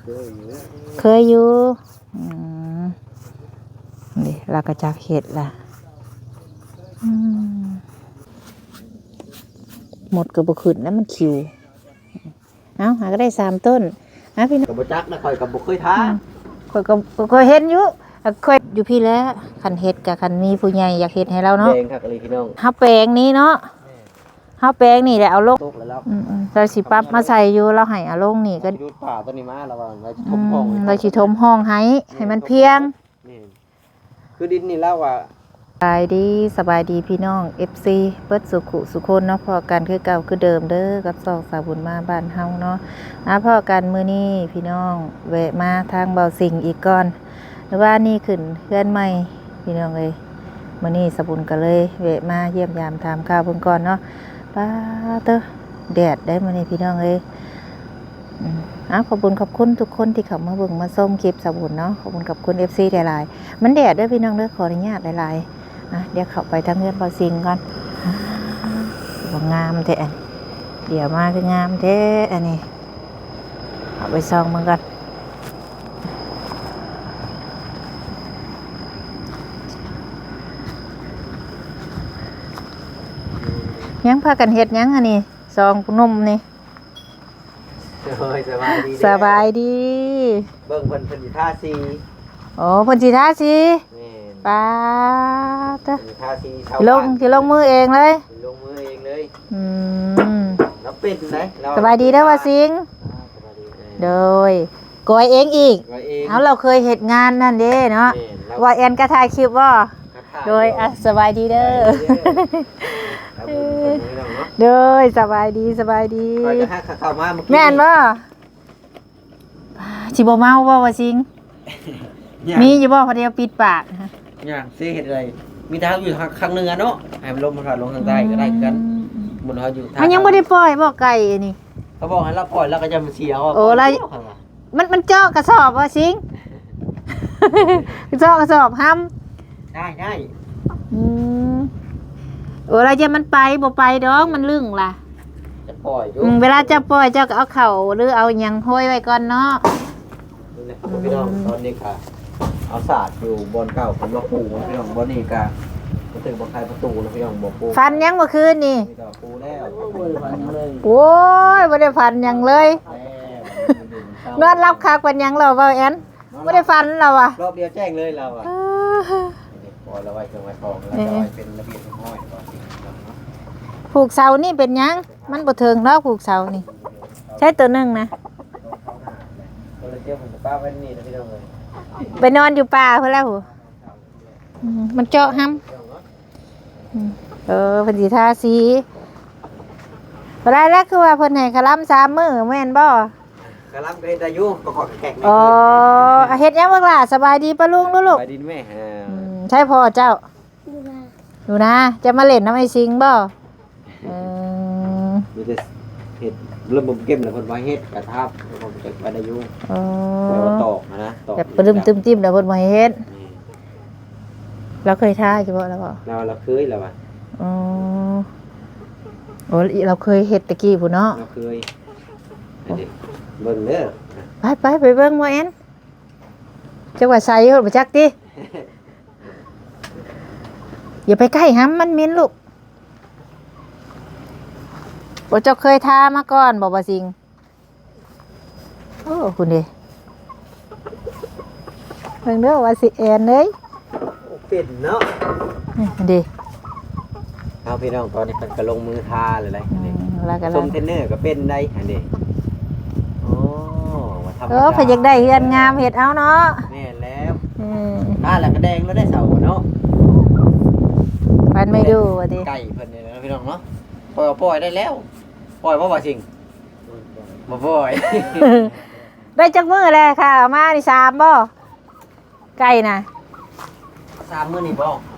ເຄີຍຢູ່ ເຄີຍຢູ່. ອືມ ນີ້ລາວກໍຈັກເຮັດລະ. ອືມ ໝົດກໍບໍ່ຂຶ້ນນະ ມັນຂິວ. ເອົາ ຫາກໍໄດ້ສາມຕົ້ນ. ຫາ ພີ່ນ້ອງ ກໍບໍ່ຈັກນະ ຂ້ອຍກໍບໍ່ເຄີຍທາ. ອືມ ຂ້ອຍກໍ ຂ້ອຍເຫັນຢູ່ ຂ້ອຍຢູ່ພີ້ແຫຼະ. ຄັນເຮັດກໍ ຄັນມີຜູ້ໃຫຍ່ຢາກເຮັດໃຫ້ລາວເນາະ ແດງຄັກອີ່ຫຼີພີ່ນ້ອງ. ເຮົາແປງນີ້ເນາະ ເຮົາແປງນີ້ແຫຼະເອົາລົງ. ອືມໆ ລາວຊິປັບມາໃສ່ຢູ່ ລາວໃຫ້ເອົາລົງນີ້ກໍ ດູດປາຕົວນີ້ມາ ລາວວ່າລາວຊິຖົມຮ່ອງ ອືມ ໃຫ້ ລາວຊິຖົມຮ່ອງໃຫ້ ໃຫ້ມັນພຽງ. ແມ່ນ ຄືດິນນີ້ລາວວ່າ. ສະບາຍດີ ສະບາຍດີພີ່ນ້ອງ ເອັຟຊີ ເບິດສູ່ຄູ່ສູ່ຄົນເນາະ. ພໍ້ກັນຄືເກົ່າຄືເດີມເດີ ກັບຊ່ອງສາວບຸນມາບ້ານເຮົາເນາະ. ມາພໍ້ກັນມື້ນີ້ພີ່ນ້ອງ ແວະມາທາງເບົາສິງອີກກ່ອນ. ມື້ວານນີ້ຂຶ້ນເຮືອນໃໝ່ພີ່ນ້ອງເອີຍ. ມື້ນີ້ສາວບຸນກໍເລີຍແວະມາຢ້ຽມຢາມຖາມຂ່າວເພິ່ນກ່ອນເນາະ. ປາດໂທ້ ແດດໄດ໋ມື້ນີ້ພີ່ນ້ອງເອີຍ. ອືມ ເອົາ ຂອບຄຸນ ຂອບຄຸນທຸກຄົນທີ່ເຂົ້າມາເບິ່ງມາຊົມຄລິບສາວບຸນເນາະ. ຂອບຄຸນ ຂອບຄຸນ ເອັຟຊີ ຫຼາຍໆ. ມັນແດດເດີພີ່ນ້ອງເດີ ຂໍອະນຸຍາດຫຼາຍໆ. ອ່ະ ດຽວເຂົ້າໄປທາງເຮືອນເບົາສິງກ່ອນ. ອ່າ ບໍ່ງາມແທ້ ດຽວມາຄືງາມແທ້ອັນນີ້. ເຂົ້າໄປສ່ອງເບິ່ງກ່ອນ. ຍັງພາກັນເຮັດຫຍັງອັນນີ້ ສອງຜູ້ໜຸ່ມນີ້? ໂດຍ ສະບາຍດີເດີ ສະບາຍດີ. ເບິ່ງເພິ່ນ ເພິ່ນຊິທາສີ. ໂອ້ ເພິ່ນຊິທາສີ. ແມ່ນ ປາດໂທ້ ເພິ່ນຊິທາສີເຊົາ ລົງ ບ້ານ ຊິລົງມືເອງເລີຍ ລົງມືເອງເລີຍ. ອືມ ລາວເປັນໄດ໋ ລາວ. ສະບາຍດີເດີ ບ່າວສິງ. ອ່າ ສະບາຍດີ. ເອີ ໂດຍ ກອຍເອງອີກ ກອຍເອງ. ເອົາ ລາວເຄີຍເຮັດງານນັ້ນເດ້ເນາະ. ແມ່ນ ລາວ ວ່າແອນກໍຖ່າຍຄລິບບໍ່? ໂດຍ ອ່ະ ສະບາຍດີເດີ. ໂດຍ ສະບາຍດີ ສະບາຍດີ. ຂ້ອຍກໍຫາກເຂົ້າມາເມື່ອກີ້ ແມ່ນບໍ່? ຊິບໍ່ເມົາບໍ່ວ່າສິງ? ຍັງ ມີຢູ່ບໍ່ ພໍດຽວປິດປາກ? ຍັງ ຊິເຮັດໄດ້ ມີແຕ່ເຮົາຢູ່ທາງເໜືອເນາະ ໃຫ້ມັນລົມພັດລົງທາງໃຕ້ກໍໄດ້ຄືກັນ. ອືມ ມັນເຮົາຢູ່ທາງ ມັນຍັງບໍ່ໄດ້ປ່ອຍບໍ່ໄກ່ອັນນີ້? ເຂົາບອກໃຫ້ລາວປ່ອຍ ລາວກໍຈະມາເສຍອອກ. ໂອ້ ລາວ ມັນ ມັນເຈາະກະສອບບໍ່ສິງ? ເຈາະກະສອບຫຳ. ໄດ້ ໄດ້. ອືມ ໂອ້ ລາວຢ້ານມັນໄປ ບໍ່ໄປດອກ ມັນລຶ້ງລະ. ຈະປ່ອຍຢູ່ ອືມ ເວລາເຈົ້າປ່ອຍ ເຈົ້າກໍເອົາເຂົ້າ ຫຼືເອົາຫຍັງຫ້ອຍໄວ້ກ່ອນເນາະ. ນີ້ແຫຼະ ອືມ ພີ່ນ້ອງ ຕອນນີ້ກໍເອົາສາດຢູ່ບ່ອນເກົ່າເພິ່ນມາປູ ພີ່ນ້ອງ. ບ່ອນນີ້ກໍມາເຖິງບ່ອນໄຂປະຕູແລ້ວ ພີ່ນ້ອງ ບໍ່ປູ. ຝັນຍັງເມື່ອຄືນນີ້? ນີ້ກໍປູແລ້ວ. ໂອ້ຍ ບໍ່ໄດ້ຝັນຫຍັງເລີຍ ນອນຫຼັບຄັກປານຫຍັງລະ ເວົ້າແອນ. ບໍ່ໄດ້ຝັນລາວວ່າ ຮອບດຽວແຈ້ງເລີຍລາວວ່າ. ເອີ ບໍ່ລະໄວ້ເຄື່ອງໄວ້ຂອງ ລະໄວ້ເປັນລະບຽບຮຽບຮ້ອຍກ່ອນ. ຜູກເສົານີ້ເປັນຫຍັງ? ມັນບໍ່ເຖິງດອກຜູກເສົານີ້. ໃຊ້ໂຕໜຶ່ງນະ ໄປນອນຢູ່ປ່າພຸ້ນແລ້ວ. ອືມ ມັນເຈາະຫຳ. ອືມ ເອີ ເພິ່ນຊິທາສີ. ບໍ່ໄດ້ແລ້ວ ຄືວ່າເພິ່ນໃຫ້ຄະລຳສາມມື້ ແມ່ນບໍ່? ຄະລຳກໍເຮັດໄດ້ຢູ່ ກໍຂໍແຂກ. ອໍ ເຮັດຫຍັງບັກຫຼ້າ? ສະບາຍດີປ້າລຸງດູລູກ. ສະບາຍດີແມ່. ເອີ ອືມ ໃສພໍ່ເຈົ້າ? ຢູ່ນາ. ເຈົ້າມາຫຼິ້ນນຳອ້າຍສິງບໍ່? ເອີ ມີແຕ່ເຮັດລະບົບເກັບນະ ເພິ່ນວ່າເຮັດກະທັບ ເພິ່ນວ່າໄປໄດ້ຢູ່. ອໍ ແບບວ່າຕອກຫັ້ນນະ ຕອກ ແບບປະດຶມຕຶ້ມຕິ້ມນະ ເພິ່ນບໍ່ໃຫ້ເຮັດ. ແມ່ນ ລາວເຄີຍທາຢູ່ບໍ່ລາວ? ລາວ ລາວເຄີຍລາວວ່າ. ອໍ ໂອ້ ລາວເຄີຍເຮັດແຕ່ກີ້ພຸ້ນເນາະ. ລາວເຄີຍ. ໄປເບິ່ງເດີ. ໄປ ໄປ ໄປເບິ່ງບໍ່ແອນ? ຈັກວ່າໃສໂພດ ບໍ່ຈັກຕິ. ຢ່າໄປໃກ້ຫຳ ມັນເໝັນລູກ. ໂອ້ ເຈົ້າເຄີຍທາມາກ່ອນບໍ່ ບ່າວສິງ? ໂອ້ ພຸ້ນເດ ເບິ່ງເດີວ່າຊິແອນເອີຍ. ເປັນເນາະ. ນີ້ເດ ເອົາ ພີ່ນ້ອງ ຕອນນີ້ເພິ່ນກໍລົງມືທາແລ້ວໄດ໋. ອືມ ລະກະ ຊົມເທຣນເນີກໍເປັນໄດ໋ຫັ້ນເດ. ໂອ້ ວ່າທຳມະດາ. ເອີ ເພິ່ນຢາກໄດ້ເຮືອນງາມເຮັດເອົາເນາະ. ແມ່ນແລ້ວ. ອືມ ທາແລ້ວກໍແດງແລ້ວໄດ໋ເສົາເນາະ. ປັນໄມ້ດູວ່າຕິ ໄກ່ເພິ່ນນີ້ນະ ພີ່ນ້ອງເນາະ. ປ່ອຍ ປ່ອຍໄດ້ແລ້ວ. ປ່ອຍບໍ່ ບ່າວສິງ? ບໍ່ປ່ອຍ. ໄດ້ຈັກມື້ແລ້ວ ຂ້າເອົາມານີ້ ສາມບໍ່? ໄກ່ນະ ສາມມື້ນີ້ບໍ່?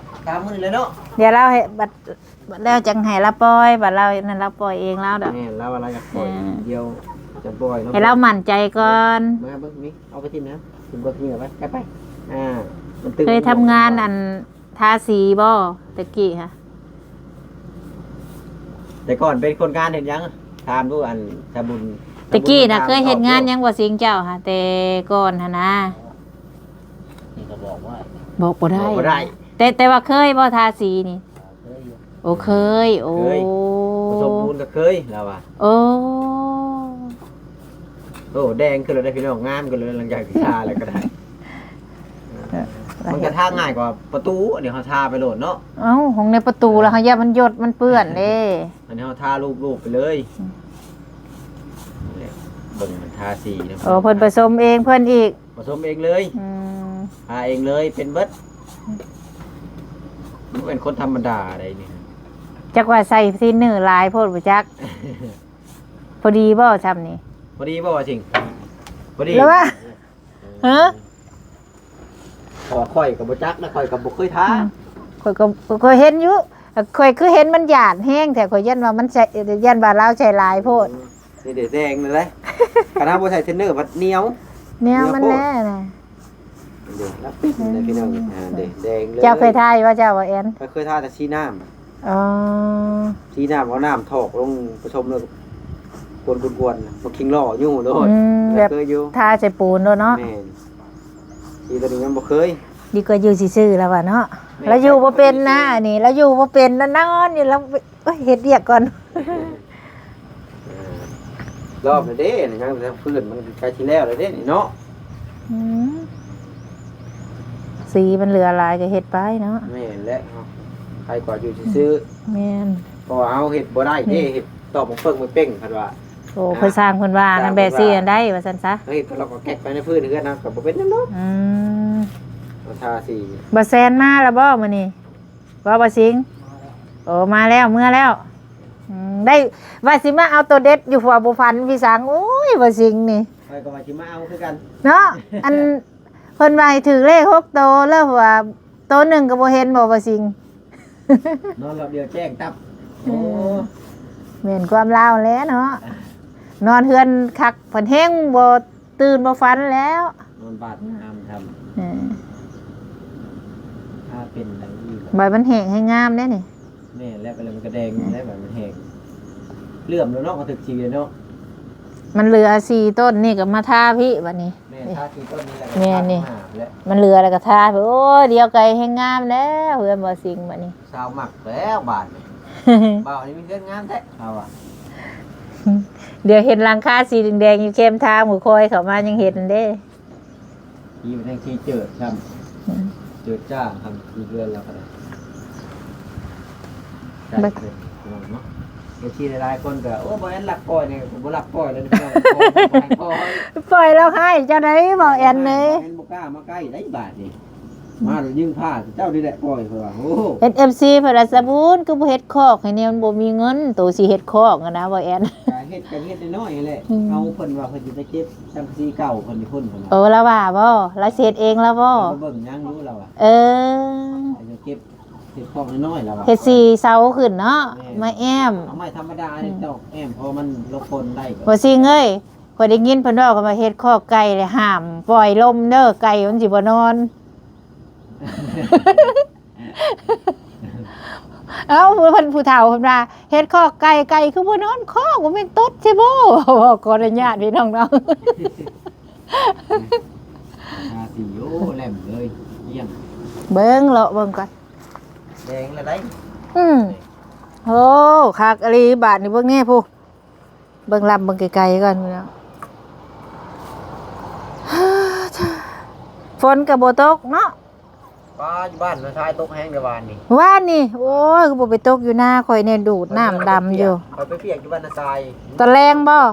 ສາມມື້ນີ້ແຫຼະເນາະ. ດຽວລາວໃຫ້ ບັດ ບັດແລ້ວຈັ່ງໃຫ້ລາວປ່ອຍ ບັດລາວນັ້ນລາວປ່ອຍເອງລາວດອກ. ແມ່ນ ລາວວ່າລາວຢາກປ່ອຍດຽວຈະປ່ອຍເນາະ ໃຫ້ລາວໝັ້ນໃຈກ່ອນ. ມາເບິ່ງນີ້ ເອົາໄປຖິ້ມນະ ຖິ້ມບໍ່ຖິ້ມໄປ ໄປ ໄປ. ອ່າ ມັນຕຶງ ເຄີຍທຳງານອັນທາສີບໍ່ແຕ່ກີ້ຫະ? ແຕ່ກ່ອນເປັນຄົນງານເຮັດຫຍັງ? ຖາມດູ ອັນສາວບຸນ ແຕ່ກີ້ນະ ເຄີຍເຮັດງານຫຍັງບໍ່ ສິງເຈົ້າຫາ ແຕ່ກ່ອນຫັ້ນນະ? ນີ້ກໍບອກວ່າ ບອກບໍ່ໄດ້ ບອກບໍ່ໄດ້ ແຕ່ ແຕ່ວ່າເຄີຍບໍ່ ທາສີນີ້? ເຄີຍຢູ່ ໂອ້ ເຄີຍ ໂອ້ ເຄີຍ ປະສົມປູນກໍເຄີຍ ລາວວ່າ ໂອ້ ໂອ້ ແດງຂຶ້ນແລ້ວເດ້ພີ່ນ້ອງ ງາມຂຶ້ນແລ້ວ ຫຼັງຈາກທີ່ທາແລ້ວກໍໄດ້ ເອີ ມັນກໍທາງ່າຍກວ່າປະຕູ ອັນນີ້ເຮົາທາໄປໂລດເນາະ ເອົ້າ ຂອງໃນປະຕູ ເອີ ແລ້ວເຮົາຢ້ານມັນຢົດ ມັນເປື້ອນເດ້ ອັນນີ້ເຮົາທາລູບໆໄປເລີຍ ອືມ ນີ້ແຫຼະ ເບິ່ງມັນທາສີນຳ ໂອ້ ເພິ່ນປະສົມເອງເພິ່ນອີກ ປະສົມເອງເລີຍ ອືມ ທາເອງເລີຍ ເປັນເບິດ ບໍ່ແມ່ນຄົນທຳມະດາໃດນີ້ ຈັກວ່າໃສ່ຊີນເນີຫຼາຍໂພດບໍ່ຈັກ ພໍດີບໍ່ຊ່ຳນີ້? ພໍດີບໍ່ວ່າຊິງ? ພໍດີ ຫຼືວ່າ ເອີ ຮະ? ເພາະວ່າຂ້ອຍກໍບໍ່ຈັກນະ ຂ້ອຍກໍບໍ່ເຄີຍທາ ອືມ ຂ້ອຍກໍ ຂ້ອຍເຫັນຢູ່ ຂ້ອຍຄືເຫັນມັນຢາດແຮງແທ້ ຂ້ອຍຢ້ານວ່າມັນໃສ່ ຢ້ານວ່າລາວໃສ່ຫຼາຍໂພດ ນີ້ເດ້ແດງເລີຍ ຄັນເຮົາບໍ່ໃສ່ເທຣນເນີພັດໜຽວ ໜຽວມັນແນ່ນະ ເດ້ ລະປິດເລີຍພີ່ນ້ອງ ອືມ ອ່າ ເດ້ ແດງເລີຍ ເຈົ້າເຄີຍທາຢູ່ບໍ່ ເຈົ້າ ບໍ່ແອນ? ຂ້ອຍເຄີຍທາແຕ່ສີນ້ຳ ອໍ ສີນ້ຳ ເອົານ້ຳຖອກລົງປະສົມແລ້ວ ກວນໆໆ ບັກຄິງລໍ້ຢູ່ໂລດ ອືມ ແບບ ເຄີຍຢູ່ ທາໃສ່ປູນໂລດເນາະ ແມ່ນ ສີຕົວນີ້ຍັງບໍ່ເຄີຍ ດີກວ່າຢູ່ຊື່ໆ ລາວວ່າເນາະ ແມ່ນ ລາວຢູ່ບໍ່ເປັນນະ ອັນນີ້ລາວຢູ່ບໍ່ເປັນນະ ນອນຢູ່ລາວ ໂອ້ຍ ເຮັດວຽກກ່ອນ ເອີ ລອບແລ້ວເດ້ ຍັງແຕ່ພື້ນມັນໃກ້ຊິແລ້ວແລ້ວເດ້ນີ້ເນາະ ອືມ ສີມັນເຫຼືອຫຼາຍກໍເຮັດໄປເນາະ ແມ່ນແຫຼະ ໃຄກວ່າຢູ່ຊື່ໆ ແມ່ນ ເພາະວ່າເຮົາເຮັດບໍ່ໄດ້ເດ້ ອືມ ເຮັດຕອກເບິ່ງເບິ່ງເປັ້ງໆ ເພິ່ນວ່າ ໂອ້ ເພິ່ນຊ່າງເພິ່ນວ່າ ຊ່າງເພິ່ນວ່າ ແບບຊີ້ອັນໃດວ່າຊັ້ນຊະ ເຮັດກໍເຮັດກໍແກະໄປໃນພື້ນເຮືອນນະ ກໍບໍ່ເປັນຫຍັງດອກ ອືມ ມາທາສີ ບໍ່ແຊນມາແລ້ວບໍ່ມື້ນີ້? ບໍ່ ບໍ່ສິງ? ໂອ້ ມາແລ້ວ ເມືອແລ້ວ ອືມ ໄດ້ວ່າຊິມາເອົາໂຕເດັດຢູ່ ຜົວບໍ່ຝັນພີ່ສັງ ໂອ້ຍ ບໍ່ສິງນີ້ ຂ້ອຍກໍວ່າຊິມາເອົາຄືກັນເນາະ ອັນ ເພິ່ນວ່າໃຫ້ຖືກເລກຫົກໂຕແລ້ວ ເພາະວ່າໂຕໜຶ່ງກໍບໍ່ເຫັນບໍ່ ບໍ່ສິງ ນອນລອບດຽວແຈ້ງຕັບ ອືມ ໂອ້ ແມ່ນຄວາມລາວແຫຼະເນາະ ນອນເຮືອນຄັກ ເພິ່ນແຮງບໍ່ ຕື່ນບໍ່ຝັນແລ້ວ ນອນບາດງາມທຳ ເອີ ຖ້າເປັນຫຍັງອີກ ໃບມັນແຫ້ງໃຫ້ງາມເດ້ນີ້ ແມ່ນແລ້ວ ໄປແລ້ວມັນກະແດງ ອືມ ແລ້ວໃບມັນແຫ້ງ ເຫຼື້ອມແລ້ວເນາະ ກໍຖືກຊີເນາະ ມັນເຫຼືອສີ່ຕົ້ນນີ້ກໍມາທາພີ້ບັດນີ້ ແມ່ນ ທາສີ່ຕົ້ນນີ້ແລ້ວກໍ ແມ່ນນີ້ ທາຂ້າງໜ້າພຸ້ນແຫຼະ ມັນເຫຼືອແລ້ວກໍທາພີ້ ໂອ້ຍ ດຽວໄກແຮງງາມແລ້ວ ເຮືອນບໍ່ສິງບັດນີ້ ຊາວມັກແລ້ວບາດນີ້ ບ່າວນີ້ມີເຮືອນງາມແທ້ ເຮົາວ່າ ດຽວເຫັນຫຼັງຄາສີແດງໆຢູ່ແຄມທາງ ໝູ່ຄອຍເຂົ້າມາຍັງເຫັນເດ້ ອີມັນຍັງຊິເຈີດຊ້ຳ ອືມ ເຈີດຈ້າງທຳຄືເຮືອນລາວກໍໄດ້ ໄດ້ເລີຍເນາະ ເອັຟຊີຫຼາຍໆຄົນກໍ ໂອ້ ບໍ່ແມ່ນລັກປ່ອຍນີ້ ບໍ່ລັກປ່ອຍແລ້ວ ບໍ່ໃຫ້ປ່ອຍ ປ່ອຍແລ້ວໃຫ້ເຈົ້າໃດ ບໍ່ແອນເດ້ ບໍ່ແມ່ນບໍ່ກ້າມາໃກ້ໄດ໋ບາດນີ້ ມາແລ້ວຍິງພາເຈົ້ານີ້ແຫຼະປ່ອຍ ເພິ່ນວ່າ ໂອ້ ເອັນເອັຟຊີເພິ່ນວ່າ ສະບຸນຄືບໍ່ເຮັດຄອກໃຫ້ແດ່ ມັນບໍ່ມີເງິນ ໂຕຊິເຮັດຄອກຫັ້ນນະ ບໍ່ແອນ ກະເຮັດ ກະເຮັດນ້ອຍໆຫັ້ນແຫຼະ ອືມ ເອົາ ເພິ່ນວ່າເພິ່ນຊິໄປເກັບສັງກະສີເກົ່າເພິ່ນຢູ່ພຸ້ນ ເພິ່ນວ່າ ເອີ ລາວວ່າບໍ່ ລາວຊິເຮັດເອງລາວບໍ່ ເພິ່ນກໍເບິ່ງຫຍັງຢູ່ລາວວ່າ ເອີ ເກັບ ເຮັດຄອກນ້ອຍໆລາວວ່າ ເຮັດສີ່ເສົາຂຶ້ນເນາະ ແມ່ນ ມາແອ້ມ ເອົາໄມ້ທຳມະດານີ້ ອືມ ຕອກແອ້ມ ເພາະມັນຫຼົບຝົນໄດ້ ບໍ່ສິງເອີຍ ຂ້ອຍໄດ້ຍິນເພິ່ນເວົ້າກັນວ່າເຮັດຄອກໄກ່ແລ້ວຫ້າມປ່ອຍລົມເດີ ໄກ່ມັນຊິບໍ່ນອນ ເອົ້າ ເພິ່ນ ຜູ້ເຖົ້າເພິ່ນວ່າ ເຮັດຄອກໄກ່ ໄກ່ຄືບໍ່ນອນຄອກ ບໍ່ແມ່ນຕົດຊິບໍ່ ຂໍອະນຸຍາດພີ່ນ້ອງເນາະ ທາສີ ໂອ້ ແຫຼ້ມເລີຍ ຢ້ຽມ ເບິ່ງ ເລາະເບິ່ງກ່ອນ ແດງລະໄດ ອືມ ໂອ້ ຄັກອີ່ຫຼີ ບາດນີ້ເບິ່ງແດ່ພຸ້ນ ເບິ່ງລຳເບິ່ງໄກໆກ່ອນພີ່ນ້ອງ ຝົນກໍບໍ່ຕົກເນາະ ປາ ຢູ່ບ້ານນ້ອງຊາຍຕົກແຮງແຕ່ວານນີ້ ວານນີ້ ໂອ້ຍ ຄືບໍ່ໄປຕົກຢູ່ນາຂ້ອຍແດ່ ດູດນ້ຳດຳຢູ່ ຂ້ອຍໄປປຽກຢູ່ບ້ານນ້າຊາຍ ຕອນແລງບໍ່?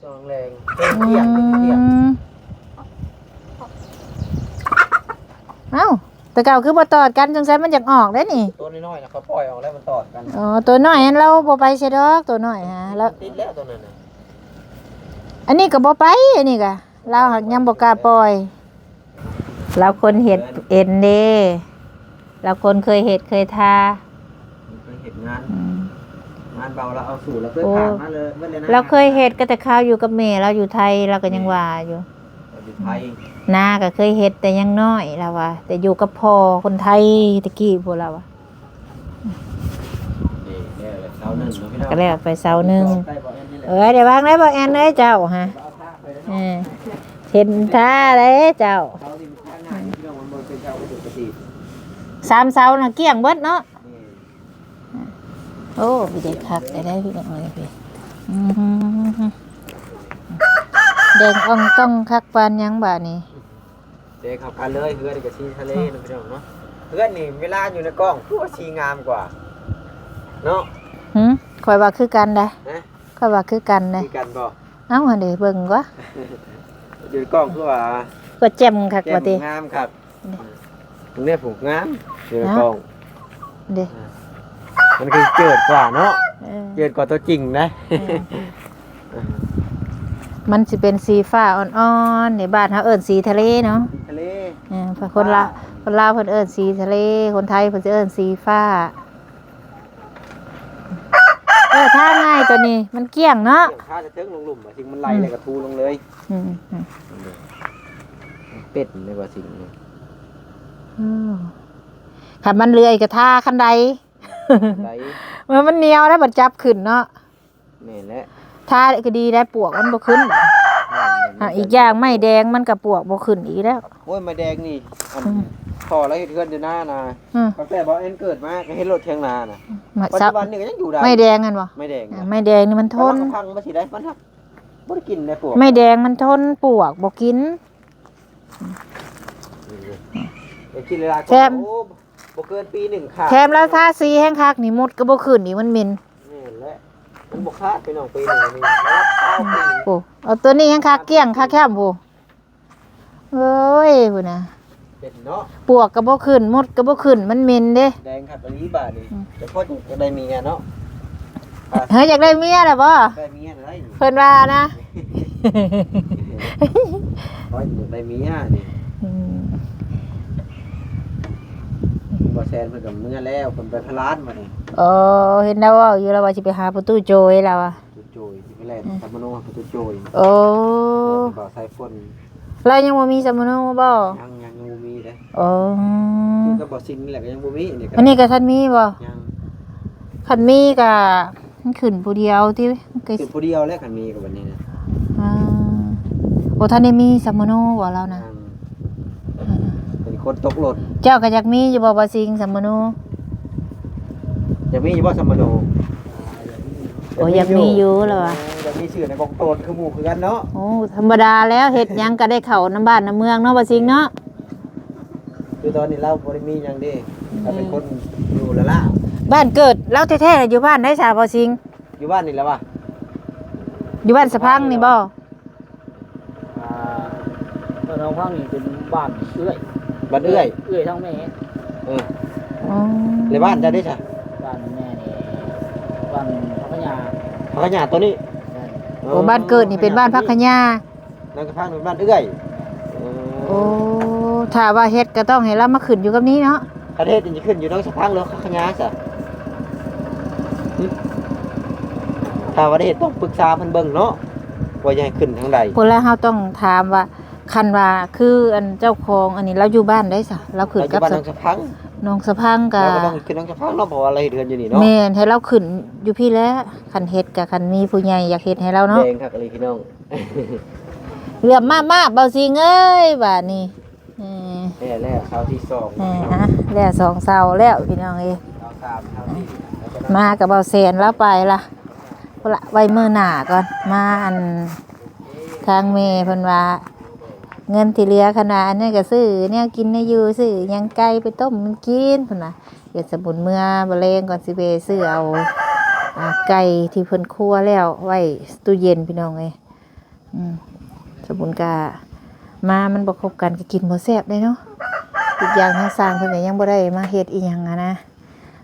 ຕອນແລງ ຕອນທ່ຽງ ອືມ ທ່ຽງ ເອົ້າ ແຕ່ເກົ່າຄືບໍ່ຕອດກັນ ສົງໄສມັນຢາກອອກເດ້ນີ້ ໂຕນ້ອຍໆນະ ເຂົາປ່ອຍອອກແລ້ວມັນຕອດກັນ ອໍ ໂຕນ້ອຍຫັ້ນລາວບໍ່ໄປໃສດອກ ໂຕນ້ອຍຫາ ມັນຕິດແລ້ວໂຕນັ້ນນະ ອັນນີ້ກໍບໍ່ໄປ ອັນນີ້ກະ ລາວຫາກຍັງບໍ່ກ້າປ່ອຍ ລາວຄົນເຮັດເອັນເດ້ ລາວຄົນເຄີຍເຮັດເຄີຍທາ ເຄີຍເຮັດງານ ອືມ ງານເບົາລາວເອົາສູ່ ລາວເຄີຍ ໂອ້ ຜ່ານມາເລີຍ ເບິດເລີຍນະ ລາວເຄີຍເຮັດກໍແຕ່ຄາວຢູ່ກັບແມ່ລາວຢູ່ໄທ ລາວກໍຍັງວ່າຢູ່ ຢູ່ໄທ ນາກໍເຄີຍເຮັດແຕ່ຍັງນ້ອຍ ລາວວ່າ ແຕ່ຢູ່ກັບພໍ່ຄົນໄທແຕ່ກີ້ພຸ້ນ ລາວວ່າ ນີ້ແລ້ວເສົາໜຶ່ງເນາະພີ່ນ້ອງ ກໍແລ້ວໄປເສົາໜຶ່ງ ໃກ້ບໍ່ແມ່ນນີ້ ເອີຍ ໄດ້ວາງໄດ້ບໍ່ແອນເອີຍ ເຈົ້າຫະ ເອີ ເຫັນທ່າເດ້ເຈົ້າ ສາມເສົານະກ້ຽງເບິດເນາະ. ໂອ້ ມີແຕ່ຄັກແທ້ໆ ພີ່ນ້ອງເອີຍ ອືມ ແດງອ່ອງຕ່ອງຄັກປານຫຍັງບາດນີ້. ເດ ເຂົ້າກັນເລີຍ ເຮືອນນີ້ກໍສີທະເລເນາະ ພີ່ນ້ອງເນາະ. ເຮືອນນີ້ເວລາຢູ່ໃນກ້ອງຄືວ່າສີງາມກວ່າເນາະ. ຫື ຂ້ອຍວ່າຄືກັນໄດ໋ ຮະ ຂ້ອຍວ່າຄືກັນໄດ໋ ຄືກັນບໍ່? ເອົ້າ ຫັ້ນເດ ເບິ່ງກວ່າ ຢູ່ໃນກ້ອງຄືວ່າ ກໍແຈ່ມຄັກ ແຈ່ມວ່າຕິ ງາມຄັກ. ນີ້ ເບິ່ງແນ່ຜູ້ງາມ ຢູ່ໃນກ້ອງ ເດ້ ມັນຄືເຈີດກວ່າເນາະ ເອີ ເຈີດກວ່າຕົວຈິງນະ. ແມ່ນ ມັນຊິເປັນສີຟ້າອ່ອນໆ ໃນບ້ານເຮົາເອີ້ນສີທະເລເນາະ ສີທະເລ. ເອີ ຄົນລາວ ຄົນລາວເພິ່ນເອີ້ນສີທະເລ ຄົນໄທເພິ່ນຊິເອີ້ນສີຟ້າ. ເອີ ທ່າງ່າຍຕົວນີ້ ມັນກ້ຽງເນາະ ກ້ຽງ ທ່າແຕ່ເທິງລົງລຸ່ມ ວ່າສິ່ງມັນໄຫຼ ອືມ ແລ້ວກໍທູລົງເລີຍ. ອືມ ອືມ ເປັນເລີຍວ່າສິ່ງນີ້ ເອີ ຄັນມັນເລື່ອຍກໍທ່າຄັນໄດ ຄັນໄດ ເມື່ອມັນໜຽວແລ້ວບັດຈັບຂຶ້ນເນາະ. ແມ່ນແຫຼະ ທ່າກໍດີໄດ໋ ປວກມັນບໍ່ຂຶ້ນ. ແມ່ນໆ ອີກຢ່າງໄມ້ແດງມັນກໍປວກບໍ່ຂຶ້ນອີກແລ້ວ. ໂອ້ຍ ໄມ້ແດງນີ້ ອັນ ອືມ ພໍ່ລາວເຮັດເຮືອນຢູ່ນານະ ອືມ ຕັ້ງແຕ່ບໍ່ແອນເກີດມາກໍເຫັນໂລດຖຽງນານະ ມາ ປັດຈຸບັນນີ້ກໍຍັງຢູ່ໄດ້. ໄມ້ແດງຫັ້ນບໍ່? ໄມ້ແດງ ອ່າ ນະ ໄມ້ແດງນີ້ມັນທົນ ແຕ່ວ່າມັນພັງບໍ່ຊິໄດ້ ມັນຮັກບໍ່ໄດ້ກິນໄດ້ປວກ. ໄມ້ແດງມັນທົນປວກບໍ່ກິນ ຢາກກິນຫຼາຍໆ ແຖມ ໂອ້ ບໍ່ເກີນປີໜຶ່ງຂາດ ແຖມລາວທາສີແຮງຄັກນີ້ ມົດກໍບໍ່ຂຶ້ນອີກ ມັນເໝັນ. ແມ່ນແຫຼະ ມັນບໍ່ຂາດ ພີ່ນ້ອງ ປີໜຶ່ງນີ້ ລະດັບຊາວປີ. ໂອ້ ເອົາຕົວນີ້ແຮງຄັກ ກ້ຽງຄັກແຄມ ໂອ້ ເອີຍ ພຸ້ນນະ ເປັນເນາະ ປວກກໍບໍ່ຂຶ້ນ ມົດກໍບໍ່ຂຶ້ນ ມັນເໝັນເດ້. ແດງຄັກອີ່ຫຼີບາດນີ້ ອືມ ແຕ່ພໍຢາກໄດ້ເມຍເນາະ. ເຮີຍ ຢາກໄດ້ເມຍແລ້ວບໍ່? ໄດ້ເມຍແລ້ວ ເພິ່ນວ່ານະ ຂ້ອຍຢາກໄດ້ເມຍນີ້. ອືມ ບໍ່ແຊນເພິ່ນກໍເມືອແລ້ວ ເພິ່ນໄປພະລານບັດນີ້. ໂອ້ ເຫັນລາວເວົ້າຢູ່ ລາວວ່າຊິໄປຫາປະຕູໂຈຍ ລາວວ່າ ປະຕູໂຈຍ ຊິໄປແລ່ນ ອືມ ສຳມະໂນປະຕູໂຈຍ. ໂອ້ ແມ່ນ ບໍ່ໃສ່ຝົນ ລາວຍັງບໍ່ມີສຳມະໂນບໍ່? ຍັງ ຍັງ ຍັງບໍ່ມີເດ້. ອໍ ຄືກັບບໍ່ຊິງນີ້ແຫຼະ ກໍຍັງບໍ່ມີ ອັນນີ້ກໍ ອັນນີ້ກໍທັນມີບໍ່? ຍັງ ຄັນມີກໍ ມັນຂຶ້ນຜູ້ດຽວຕິ ມັນກໍຂຶ້ນຜູ້ດຽວແຫຼະ ຄັນມີກໍບັດນີ້ນະ. ອືມ ບໍ່ທັນໄດ້ມີສຳມະໂນບໍ່ລາວນະ? ຍັງ ເປັນຄົນຕົກຫຼົ່ນ. ເຈົ້າກໍຢາກມີຢູ່ບໍ່ ບໍ່ຊິງ ສຳມະໂນ? ຢາກມີຢູ່ບໍ່ສຳມະໂນ? ໂອ້ ຢາກມີຢູ່ລະວ່າ ຢາກມີຊື່ໃນກອງໂຕນຄືໝູ່ຄືກັນເນາະ. ໂອ້ ທຳມະດາແລ້ວ ເຮັດຫຍັງກໍໄດ້ເຂົ້ານຳບ້ານນຳເມືອງເນາະ ບໍ່ຊິງເນາະ. ຄືຕອນນີ້ລາວບໍ່ໄດ້ມີຫຍັງເດ້ ລາວເປັນຄົນຢູ່ລະລາວ. ບ້ານເກີດລາວແທ້ໆ ຢູ່ບ້ານໃດຊະ ບໍ່ຊິງ? ຢູ່ບ້ານນີ້ແຫຼະວະ ຢູ່ບ້ານສະພັງນີ້ບໍ່? ອ່າ ບ້ານເຮົາພັງນີ້ເປັນບ້ານເອື້ອຍ ບ້ານເອື້ອຍ ເອື້ອຍທາງແມ່. ເອີ ອໍ ແລ້ວບ້ານເຈົ້າເດ້ຊະ? ບ້ານແມ່ນີ້ ບ້ານພັກຂະຫຍາ ພັກຂະຫຍາຕົວນີ້. ແມ່ນ ໂອ້ ບ້ານເກີດນີ້ເປັນບ້ານພັກຂະຫຍາ ນາງກະພັງເປັນບ້ານເອື້ອຍ. ເອີ ໂອ້ ຖ້າວ່າເຮັດກໍຕ້ອງໃຫ້ລາວມາຂຶ້ນຢູ່ກັບນີ້ເນາະ. ຄັນເຮັດນີ້ຊິຂຶ້ນຢູ່ໜອງສະພັງ ຫຼືຄັກຂະຫຍາຊະ? ຫຶ ຖ້າວ່າໄດ້ເຮັດຕ້ອງປຶກສາເພິ່ນເບິ່ງເນາະ ວ່າຢາກໃຫ້ຂຶ້ນທາງໃດ. ພຸ້ນລະ ເຮົາຕ້ອງຖາມວ່າ ຄັນວ່າຄືອັນເຈົ້າຂອງອັນນີ້ລາວຢູ່ບ້ານໃດຊະ? ລາວຂຶ້ນກັບ ລາວຢູ່ບ້ານໜອງສະພັງ ໜອງສະພັງກະ ລາວກໍຕ້ອງຂຶ້ນໜອງສະພັງເນາະ ເພາະວ່າລາວເຮັດເຮືອນຢູ່ນີ້ເນາະ. ແມ່ນ ໃຫ້ລາວຂຶ້ນຢູ່ພີ້ແຫຼະ ຄັນເຮັດກະ ຄັນມີຜູ້ໃຫຍ່ຢາກເຮັດໃຫ້ລາວເນາະ. ແດງຄັກອີ່ຫຼີພີ່ນ້ອງ ເຫຼືອມມາກໆ ເບົາຊິງເອີຍ ບາດນີ້. ເອີ ແລ້ວເສົາທີສອງ ເອີ ອ່ະ ແລ້ວສອງເສົາແລ້ວພີ່ນ້ອງເອີຍ. ເສົາສາມ ເສົາສີ່ ມາກັບເບົາແສນລາວໄປລະ ພຸ້ນລະ ໄວ້ມື້ໜ້າກ່ອນ. ມາອັນ ທາງແມ່ເພິ່ນວ່າ ເງິນທີ່ເຫຼືອ ຄັນວ່າອັນນັ້ນກໍຊື້ແນວກິນແນວຢູ່ ຊື້ຫຍັງໄກ່ໄປຕົ້ມມັນກິນ ເພິ່ນວ່າ. ເຮັດສະບຸນເມືອ ມື້ແລງກ່ອນ ຊິໄປຊື້ເອົາ ອ່າ ໄກ່ທີ່ເພິ່ນຄົວແລ້ວໄວ້ຕູ້ເຢັນ ພີ່ນ້ອງເອີຍ. ອືມ ສະບຸນກະມາ ມັນບໍ່ຄົບກັນກະກິນບໍ່ແຊບເດ້ເນາະ. ອີກຢ່າງທາງຊ່າງເພິ່ນກະຍັງບໍ່ໄດ້ມາເຮັດອີ່ຫຍັງຫັ້ນນະ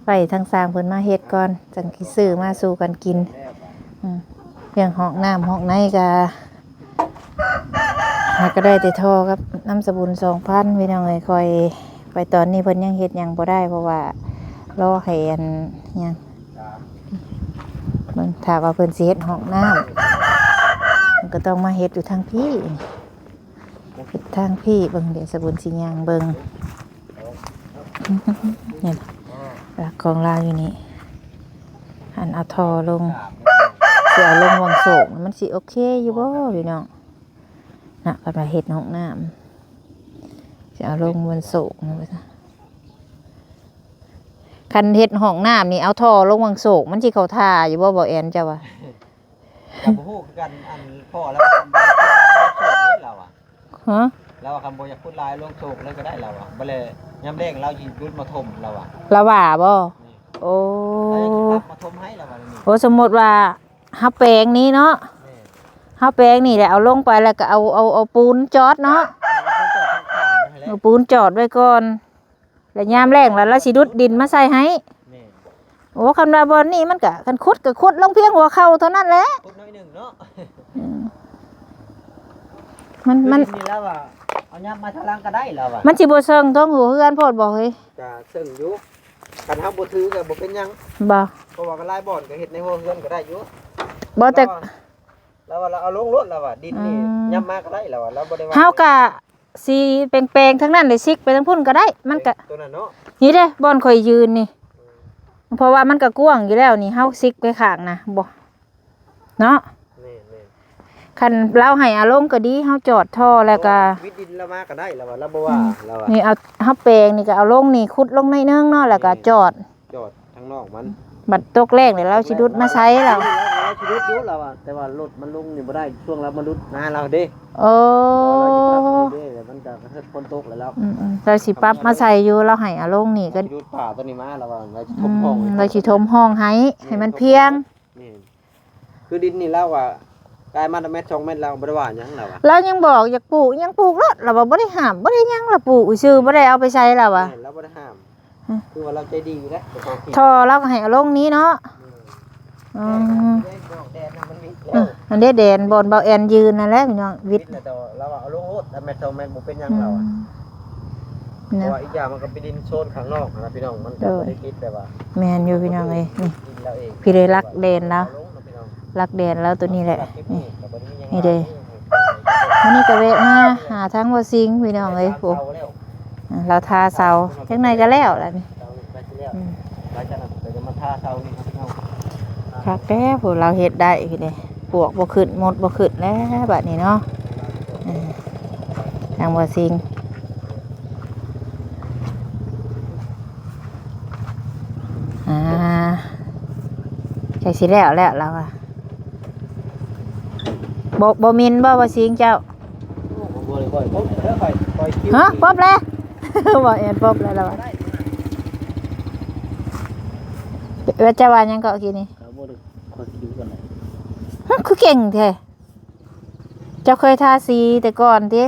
ໄວ້ທາງຊ່າງເພິ່ນມາເຮັດກ່ອນ ຈັ່ງຊິຊື້ມາສູ່ກັນກິນ. ອືມ ເລື່ອງຫ້ອງນ້ຳຫ້ອງໃນກະ ຫາກະໄດ້ແຕ່ທໍ່ກັບນ້ຳສະບຸນສອງພັນ ພີ່ນ້ອງເອີຍ. ຂ້ອຍໄປຕອນນີ້ເພິ່ນຍັງເຮັດຫຍັງບໍ່ໄດ້ ເພາະວ່າລໍໃຫ້ອັນຫຍັງ ເບິ່ງ ຖ້າວ່າເພິ່ນຊິເຮັດຫ້ອງນ້ຳ ມັນກໍຕ້ອງມາເຮັດຢູ່ທາງພີ້ ເຮັດທາງພີ້. ເບິ່ງ ດຽວສະບຸນຊິຍ່າງເບິ່ງ ນີ້ລະ ຫຼັກຂອງລາວຢູ່ນີ້ ຫັ້ນ ເອົາທໍ່ລົງ ເອົາລົງວັງໂສກ ມັນຊິໂອເຄຢູ່ບໍ່ພີ່ນ້ອງ? ນະ ເພິ່ນວ່າເຮັດຫ້ອງນ້ຳ ຊິເອົາລົງວັງໂສກນະ ວ່າຊັ້ນ. ຄັນເຮັດຫ້ອງນ້ຳນີ້ ເອົາທໍ່ລົງວັງໂສກ ມັນຊິເຂົ້າທ່າຢູ່ບໍ່ ບໍ່ແອນ ເຈົ້າວ່າ? ກໍບໍ່ຮູ້ຄືກັນ ອັນພໍ່ລາວວ່າຄັນບໍ່ຢາກຂຸດລາຍລົງໂສກເລີຍລາວວ່າ. ຮະ? ລາວວ່າຄັນບໍ່ຢາກຂຸດລາຍລົງໂສກເລີຍກໍໄດ້ລາວວ່າ. ບັດແລຍາມແລ້ງລາວຊິດຸດມາຖົມລາວວ່າ. ລາວວ່າບໍ່? ນີ້ ໂອ້ ລາວຊິປັບມາຖົມໃຫ້ລາວວ່ານີ້. ໂອ້ ສົມມຸດວ່າເຮົາແປງນີ້ເນາະ ແມ່ນ ເຮົາແປງນີ້ແຫຼະ ເອົາລົງໄປແລ້ວກໍເອົາ ເອົາ ເອົາປູນຈອດເນາະ ແມ່ນ ເອົາປູນຈອດຂ້າງໆໄວ້ຫັ້ນແຫຼະ ເອົາປູນຈອດໄວ້ກ່ອນ. ແລ້ວຍາມແລ້ງລະລາວຊິດຸດດິນມາໃສ່ໃຫ້. ແມ່ນ ໂອ້ ຄັນວ່າບ່ອນນີ້ມັນກະ ຄັນຂຸດກະຂຸດລົງພຽງຫົວເຂົ່າເທົ່ານັ້ນແຫຼະ ຂຸດໜ້ອຍໜຶ່ງເນາະ. ອືມ ມັນ ມັນ ຄືດິນນີ້ລາວວ່າເອົາຫຍັບມາທາງຫຼັງກໍໄດ້ລາວວ່າ. ມັນຊິບໍ່ເຊິ່ງເທິງຫົວເຮືອນໂພດບໍ່ເຮີ້ຍ? ກະເຊິ່ງຢູ່ ຄັນເຮົາບໍ່ຖືກະບໍ່ເປັນຫຍັງ. ບໍ່ ເພາະວ່າກໍຫຼາຍບ່ອນກໍເຮັດໃນຫົວເຮືອນກໍໄດ້ຢູ່. ບໍ່ ແຕ່ ລາວວ່າ ລາວວ່າລາວເອົາລົງໂລດລາວວ່າ ດິນນີ້ ອືມ ຫຍັບມາກໍໄດ້ລາວວ່າ ລາວບໍ່ໄດ້ວ່າ. ເຮົາກະ ຊິແປງໆ ທາງນັ້ນ ແລ້ວຊິກໄປທາງພຸ້ນກໍໄດ້ ມັນກະ ເອີ ໂຕນັ້ນເນາະ. ນີ້ເດ້ ບ່ອນຂ້ອຍຢືນນີ້ ອືມ ເພາະວ່າມັນກະກວ້າງຢູ່ແລ້ວນີ້ ເຮົາຊິກໄປຂ້າງນະ ບໍ່ ເນາະ. ແມ່ນໆ ຄັນລາວໃຫ້ເອົາລົງກໍດີ ເຮົາຈອດທໍ່ແລ້ວກໍ ວິດດິນລາວມາກໍໄດ້ລາວວ່າ ລາວບໍ່ວ່າ ອືມ ລາວວ່າ. ນີ້ເອົາ ເຮົາແປງນີ້ກໍເອົາລົງນີ້ ຂຸດລົງໜ້ອຍໜຶ່ງເນາະ ແລ້ວກໍ ແມ່ນ ຈອດ ຈອດທາງນອກມັນ ບັດຕົກແລ້ງແລ້ວລາວຊິດຸດມາໃສ່ລາວ. ລາວວ່າລາວຊິດຸດຢູ່ລາວວ່າ ແຕ່ວ່າລົດມັນລົງນີ້ບໍ່ໄດ້ ຊ່ວງລາວມາດຸດນາລາວເດ້. ໂອ້ ລາວຊິປັບຢູ່ເດ້ ແລ້ວມັນກໍເຮັດຝົນຕົກແລ້ວລາວ ອືມໆ ລາວຊິປັບມາໃສ່ຢູ່ ລາວໃຫ້ເອົາລົງນີ້ກໍ ລາວຊິດຸດຝາຕົວນີ້ມາລາວວ່າ ລາວຊິຖົມຮ່ອງໃຫ້ ອືມ ລາວຊິຖົມຮ່ອງໃຫ້ ແມ່ນ ໃຫ້ມັນພຽງ. ແມ່ນ ຄືດິນນີ້ລາວວ່າກາຍມາແມັດສອງແມັດ ລາວບໍ່ໄດ້ວ່າຫຍັງລາວວ່າ. ລາວຍັງບອກຢາກປູກຫຍັງປູກໂລດ ລາວວ່າບໍ່ໄດ້ຫ້າມ ບໍ່ໄດ້ຫຍັງ ລາວປູກຊື່ ບໍ່ໄດ້ເອົາໄປໃສ່ລາວວ່າ. ແມ່ນ ລາວບໍ່ໄດ້ຫ້າມ ຮະ ຄືວ່າລາວໃຈດີຢູ່ແລ້ວ ເຈົ້າຂອງທີ່ ທໍ່ລາວກໍໃຫ້ເອົາລົງນີ້ເນາະ. ອືມ ອໍ ແດດ ແດດນະມັນວິດແລ້ວ ເອີ ອັນເດແດນບ່ອນເບົາແອນຢືນນັ້ນແຫຼະພີ່ນ້ອງ ວິດ ວິດແລ້ວ ແຕ່ວ່າລາວວ່າເອົາລົງໂລດ ແມັດສອງແມັດບໍ່ເປັນຫຍັງລາວວ່າ. ອືມ ນະ ເພາະວ່າອີກຢ່າງມັນກໍເປັນດິນໂຊນຂ້າງນອກຫັ້ນນະພີ່ນ້ອງ ມັນກໍ ໂດຍ ບໍ່ໄດ້ຕິດແບບວ່າ ແມ່ນຢູ່ພີ່ນ້ອງເອີຍ ນີ້ ດິນລາວເອງ ພີ່ເດ້ລັກແດນລາວ ເອົາລົງເນາະພີ່ນ້ອງ ລັກແດນລາວຕົວນີ້ແຫຼະ ນີ້ ນີ້ເດ້ ມື້ນີ້ກໍແວະມາຫາທາງບໍ່ຊິງພີ່ນ້ອງເອີຍ ຜູ້ ລາວທາເສົາ ຈັກໜ້ອຍກໍແລ້ວລະນີ້ ອືມ ຄັກແທ້ຜູ້ລາວເຮັດໄດ້ພີ່ເດ້ ປວກບໍ່ຂຶ້ນ ມົດບໍ່ຂຶ້ນແລ້ວບາດນີ້ເນາະ ເອີ ທາງບໍ່ຊິງ ອ່າ ໃກ້ຊິແລ້ວແລ້ວລາວວ່າ ບໍ່ ບໍ່ມິນບໍ່ ບໍ່ຊິງເຈົ້າ? ບໍ່ໄດ້ຄ່ອຍ ບໍ່ໄດ້ຄ່ອຍ ຄ່ອຍຄິວ ຮະ ປົບແລ້ວ ບໍ່ແອນປົບແລ້ວລາວວ່າ ແລ້ວເຈົ້າວ່າຫຍັງເກາະກີ້ນີ້? ກໍບໍ່ໄດ້ຄ່ອຍຄິວປານໃດ ຮະ ຄືເກັ່ງແທ້ ເຈົ້າເຄີຍທາສີແຕ່ກ່ອນຕິ? ກໍ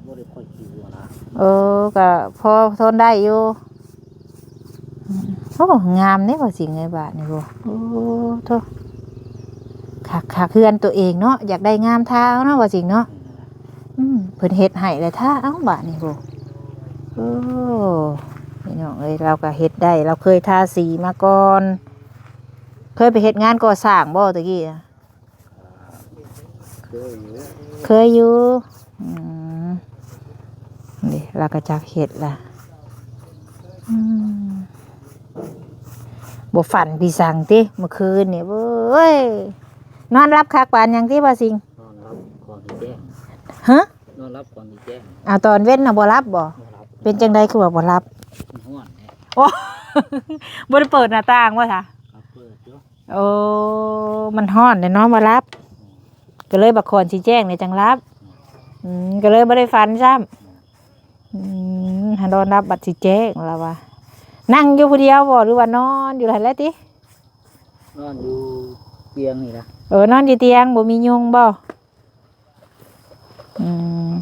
ບໍ່ໄດ້ຄ່ອຍຄິວນະ ເອີ ກໍພໍທົນໄດ້ຢູ່ ໂອ້ ງາມເດ້ ບໍ່ຊິງເອີຍ ບາດນີ້ ໂອ້ ໂທ້ ຄັກໆ ເຮືອນຕົວເອງເນາະ ຢາກໄດ້ງາມທາເອົາເນາະ ບໍ່ຊິງເນາະ ອືມ ເພິ່ນເຮັດໃຫ້ແລ້ວທາເອົາ ບາດນີ້ ໂອ້ ໂອ້ ພີ່ນ້ອງເອີຍ ລາວກໍເຮັດໄດ້ ລາວເຄີຍທາສີມາກ່ອນ ເຄີຍໄປເຮັດງານກໍ່ສ້າງບໍ່ແຕ່ກີ້ນະ? ເຄີຍຢູ່ ເຄີຍຢູ່ ອືມ ນີ້ລາວກໍຈັກເຮັດລະ ອືມ ບໍ່ຝັນປີສັງຕິ ເມື່ອຄືນນີ້ ເວີຍ ນອນຫຼັບຄັກປານຫຍັງຕິ ບ່າວສິງ? ນອນຫຼັບກ່ອນຊິແຈ້ງ ຮະ? ນອນຫຼັບກ່ອນຊິແຈ້ງ ອາ ຕອນເວັນນະບໍ່ຫຼັບບໍ່? ບໍ່ຫຼັບ ເປັນຈັ່ງໃດຄືວ່າບໍ່ຫຼັບ? ມັນຮ້ອນເດ້ ໂອ້ ບໍ່ໄດ້ເປີດໜ້າຕ່າງບໍ່ຊະ? ກໍເປີດຢູ່ ໂອ້ ມັນຮ້ອນເດ້ເນາະ ບໍ່ຫຼັບ ກໍເລີຍບັດກ່ອນຊິແຈ້ງນີ້ຈັ່ງຫຼັບ ອືມ ກໍເລີຍບໍ່ໄດ້ຝັນຊ້ຳ ອືມ ຫານອນຫຼັບບັດຊິແຈ້ງລາວວ່າ ນັ່ງຢູ່ຜູ້ດຽວບໍ່ ຫຼືວ່ານອນຢູ່ຫັ້ນແຫຼະຕິ? ນອນຢູ່ຕຽງນີ້ລະ ເອີ ນອນຢູ່ຕຽງ ບໍ່ມີຍຸງບໍ່? ອືມ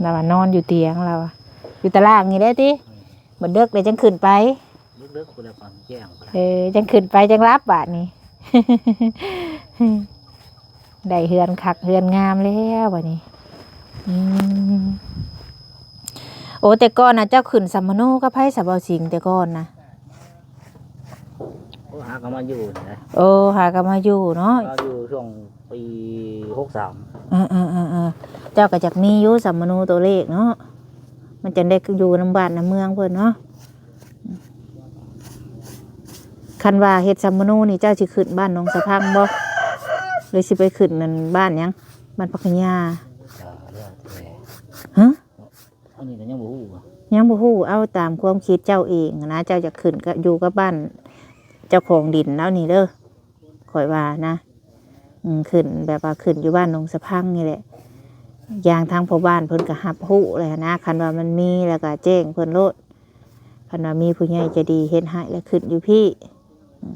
ລາວວ່ານອນຢູ່ຕຽງ ລາວວ່າ ຢູ່ຕາລ່າງນີ້ແຫຼະຕິ ອືມ ບັດເດິກແລ້ວຈັ່ງຂຶ້ນໄປ ເດິກໆ ພຸ້ນແຫຼະ ກ່ອນແຈ້ງ ເອີ ຈັ່ງຂຶ້ນໄປຈັ່ງຫຼັບບາດນີ້ ໄດ້ເຮືອນຄັກເຮືອນງາມແລ້ວບາດນີ້ ອືມ ໂອ້ ແຕ່ກ່ອນນະເຈົ້າຂຶ້ນສຳມະໂນກັບໃຜຊະ ບ່າວສິງ ແຕ່ກ່ອນນະ? ໂອ້ ຫາກໍມາຢູ່ນີ້ແຫຼະ ໂອ້ ຫາກໍມາຢູ່ເນາະ ມາຢູ່ຊ່ວງປີຫົກສາມ ເອີໆໆໆ ເຈົ້າກໍຈັກມີຢູ່ສຳມະໂນຕົວເລກເນາະ ມັນຈັ່ງໄດ້ຢູ່ນຳບ້ານນຳເມືອງເພິ່ນເນາະ ຄັນວ່າເຮັດສຳມະໂນນີ້ ເຈົ້າຊິຂຶ້ນບ້ານໜອງສະພັງບໍ່? ຫຼືຊິໄປຂຶ້ນນັ້ນບ້ານຫຍັງ? ບ້ານພັກກະຍາ. ກໍແລ້ວແຕ່. ຮະ? ອັນນີ້ກໍຍັງບໍ່ຮູ້. ຍັງບໍ່ຮູ້. ເອົາຕາມຄວາມຄິດເຈົ້າເອງນະ, ເຈົ້າຢາກຂຶ້ນກໍຢູ່ກັບບ້ານເຈົ້າຂອງດິນລາວນີ້ເດີ, ຂ້ອຍວ່ານະ. ອືມ ຂຶ້ນແບບວ່າຂຶ້ນຢູ່ບ້ານດົງສະພັງນີ້ແຫຼະ. ຢ່າງທາງພໍ່ບ້ານເພິ່ນກໍຮັບຮູ້ແລ້ວນະ, ຄັນວ່າມັນມີແລ້ວກໍແຈ້ງເພິ່ນໂລດ. ຄັນວ່າມີຜູ້ໃຫຍ່ໃຈດີເຮັດໃຫ້ແລ້ວຂຶ້ນຢູ່ພີ້. ອືມ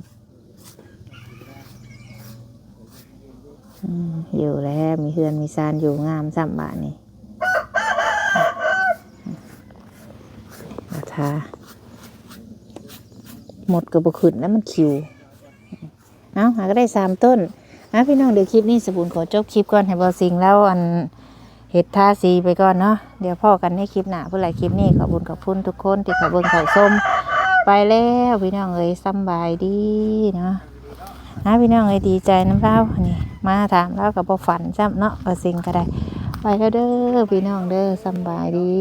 ອືມ ຢູ່ແລ້ວ ມີເຮືອນມີຊານຢູ່ງາມຊ້ຳບາດນີ້. ອາ ທາ ມົດກໍບໍ່ຂຶ້ນແລ້ວ ມັນຂິວ. ເອົາ ຫາກໍໄດ້ສາມຕົ້ນ. ອ່ະ ພີ່ນ້ອງ ດຽວຄລິບນີ້ສະບຸນຂໍຈົບຄລິບກ່ອນ ໃຫ້ບ່າວສິງລາວ ອັນ ເຮັດທາສີໄປກ່ອນເນາະ. ດຽວພໍ້ກັນໃນຄລິບໜ້າພຸ້ນລະ. ຄລິບນີ້ຂອບບຸນຂອບຄຸນທຸກຄົນທີ່ເຂົ້າເບິ່ງເຂົ້າຊົມ. ໄປແລ້ວພີ່ນ້ອງເອີຍ ສຳບາຍດີເນາະ. ອ່າ ພີ່ນ້ອງເອີຍ ດີໃຈນຳລາວ ນີ້ ມາຖາມລາວກໍບໍ່ຝັນຊ້ຳເນາະ ວ່າສິ່ງກໍໄດ້. ໄປແລ້ວເດີພີ່ນ້ອງເດີ ສຳບາຍດີ.